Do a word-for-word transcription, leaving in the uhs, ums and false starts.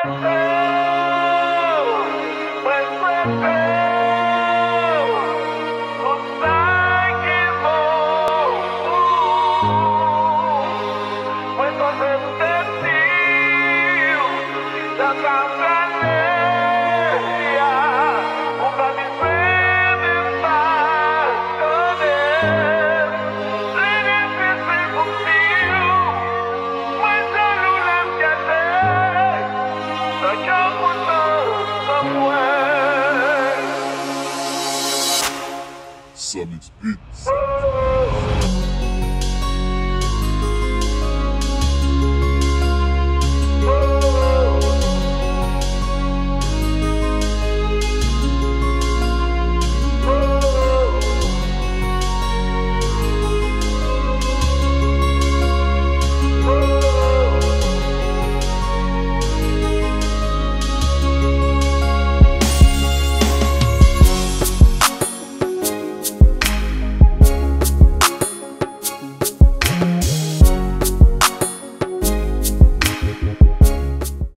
Mwen swete w tout sa ki bon pou ou. Mwen sonje m te di w, jan sa prale a, ou pa bezwen menm pa tande. Li difisil pou m di w, mwen jalou lè m gete, nan kè w kontan san m wè. Solid Beat.